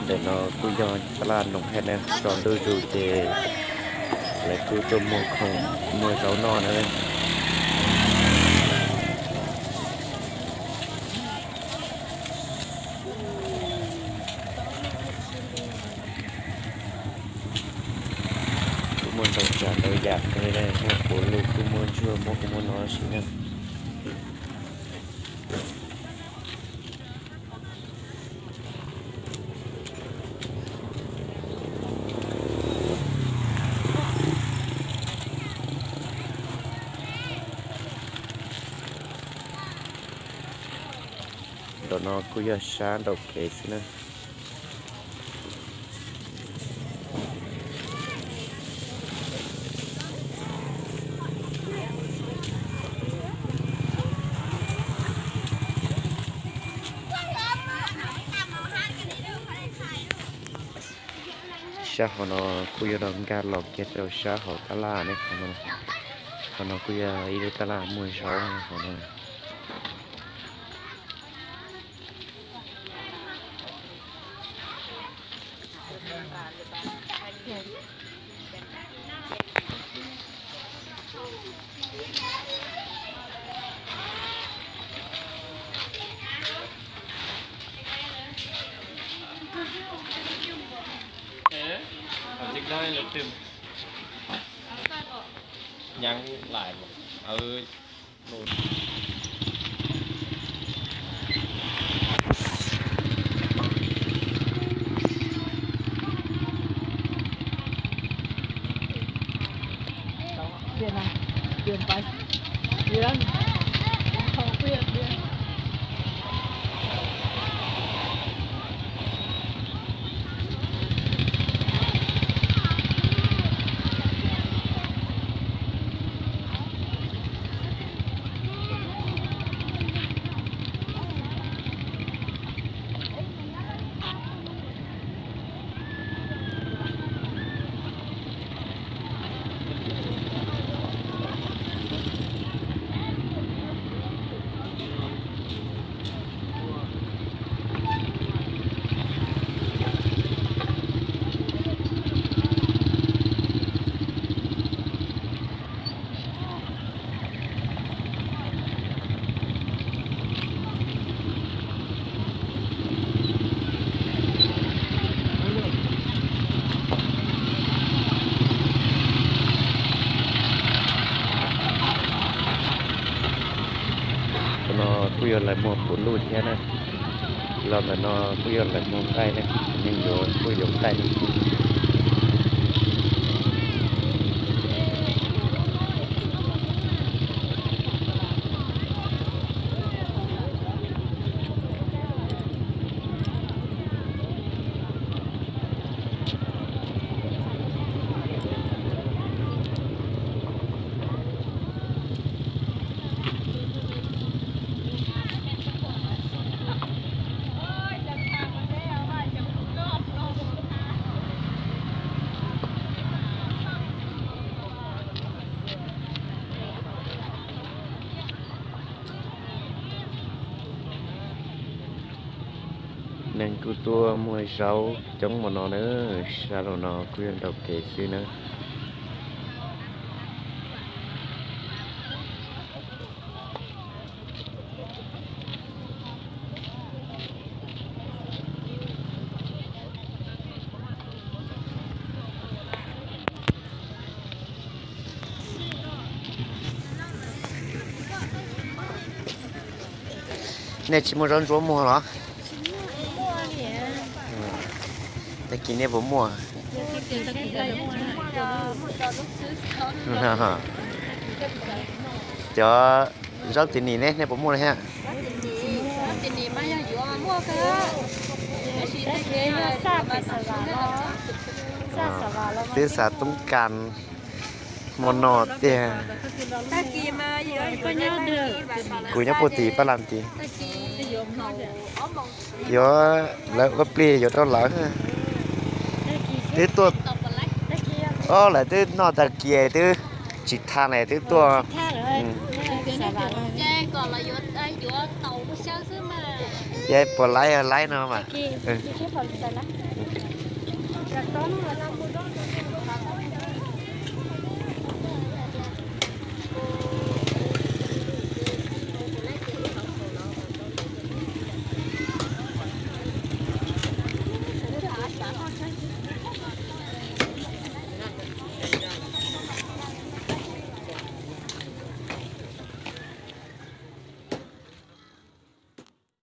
Ntawm no kuj yog tab laj noom hab na, tsaus ntuj zus ces lawv kuj tuaj muag khoom muag zaub noj na. Kuj muaj ntau tsav ntau yam kawg li na, muaj puav lug kuj muaj ntsuag muaj kuj muaj no si na. Ntawm no kuj yog sab nraum kev xwb na. Sab hauv no kuj yuav los nkag los kiag rau sab hauv tab laj ne. Hauv no kuj yog ib lub tab laj muag zaub hauv no. Tus no kuj yog lawv muag puv luj thiab na. Los ntawm no kuj yog lawv muag nqaij na, neeg yuav kuj yuav nqaij na. Neeg kuj tuaj muag zaub coob hmo no na, sab laug no kuj yog nraum kev xwb na. Nej tsis muaj zaub ntsuab muag los? Tag kis nej puas muaj? Cov zaub tis nis ne, nej puas muaj li thiab? Twb xav toob kas hmo no tiag. Kuv nyob puag tim Paj Las tid. Yuav lawv ua plig yuav rau lawv. Twb tuaj, o, lawv twb noj tag kis twb tsis tha na twb tuaj. Yog puas laib laib no mas. Yog tau no los tau mus zoo.